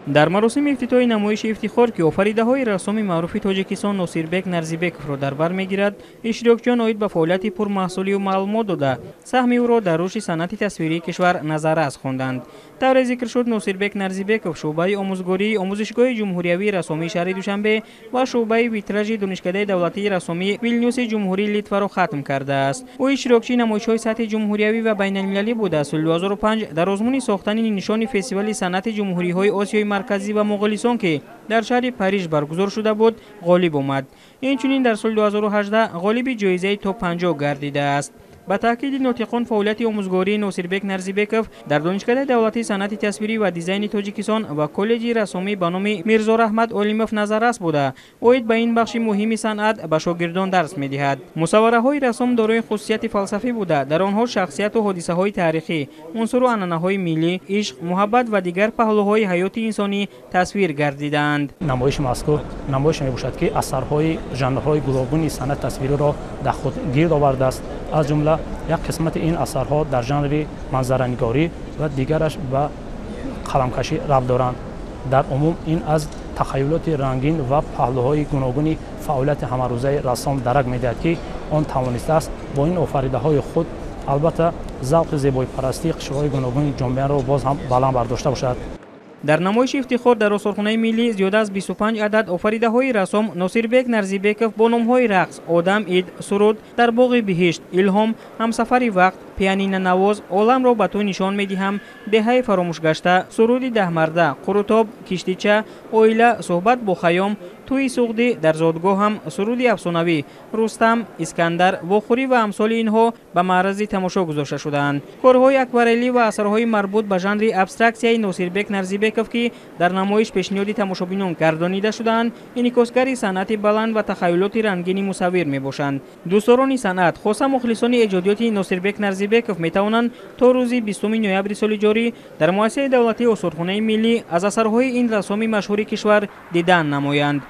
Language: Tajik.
Дар маросими ифтитоҳи намоиши ифтихор, ки офаридаҳои рассоми маъруфи Тоҷикистон Носирбек Нарзибековро дар бар мегирад, иштирокчиён оид ба фаъолияти пурмаҳсулию маълумот дода, саҳми ӯро дар рушди санъати тасвирии кишвар назаррас хонданд. Тавре зикр шуд, Носирбек Нарзибеков шӯъбаи омӯзгории Омӯзишгоҳи ҷумҳуриявии рассомии шаҳри Душанбе ва шӯъбаи витражи Донишкадаи давлатии рассомии Вилнюси Ҷумҳурии Литваро хатм кардааст. Ӯ иштирокчии намоишҳои сатҳи ҷумҳуриявӣ ва байналмилалӣ буда, соли 2005 дар озмуни сохтани нишони фестивали санъати ҷумҳуриҳои Осиёи Марказӣ ва Моғолистон, ки дар шаҳри Париж баргузор шуда буд, ғолиб омад. Инчунин дар соли 2018 ғолиби ҷоизаи то 50 гардидааст. Ба таъкиди нотиқон, фаъолияти омӯзгории Носирбек Нарзибеков дар Донишкадаи давлатии санъати тасвирӣ ва дизайни Тоҷикистон ва коллеҷи рассомӣ ба номи Мирзораҳмат Олимов назаррас буда, оид ба ин бахши муҳими санъат ба шогирдон дарс медиҳад. Мусаввараҳои рассом дорои хусусияти фалсафӣ буда, дар онҳо шахсияту ҳодисаҳои таърихӣ, унсуру анъанаҳои миллӣ, ишқ, муҳаббат ва дигар паҳлӯҳои ҳаёти инсонӣ тасвир гардидаанд. Намоиши мазкур намоише мебошад, ки асарҳои жанрҳои гуногуни санъати тасвириро дар худ гирд овардааст. Аз ҷумла як қисмати ин асарҳо дар жанри манзаранигорӣ ва дигараш ба қаламкашӣ рабт доранд. Дар умум ин аз тахайюлоти рангин ва паҳлӯҳои гуногуни фаъолияти ҳамарӯзаи рассом дарак медиҳад, ки он тавонистааст бо ин офаридаҳои худ албатта завқи зебоипарастии қишрҳои гуногуни ҷомеаро боз ҳам баланд бардошта бошад. Дар намоиши ифтихор дар осорхонаи миллӣ зиёда аз 25 адад офаридаҳои рассом Носирбек Нарзибеков бо номҳои рақс, одам, ид, суруд, дар боғи биҳишт, илҳом, ҳамсафари вақт, пианинанавоз, оламро ба ту нишон медиҳам, деҳаи фаромӯшгашта, суруди даҳмарда, қурутоб, киштича, оила, суҳбат бо Хайём, тӯи суғдӣ, дар зодгоҳам, суруди афсонавӣ, Рустам, Искандар, вохӯрӣ ва амсоли инҳо ба маърази тамошо гузошта шудаанд. Корҳои акварелӣ ва асарҳои марбут ба жанри абстраксияи Носирбек Нарзибеков, ки дар намоиш пешниҳоди тамошобинон гардонида шудаанд, инъикосгари санъати баланд ва тахайюлоти рангини мусаввир мебошанд. Дӯстдорони санъат, хоса мухлисони эҷодиёти Носирбек Нарзибеков, метавонанд то рӯзи 20 ноябри соли ҷорӣ дар муассисаи давлатии осорхонаи миллӣ аз асарҳои ин рассоми машҳури кишвар дидан намоянд.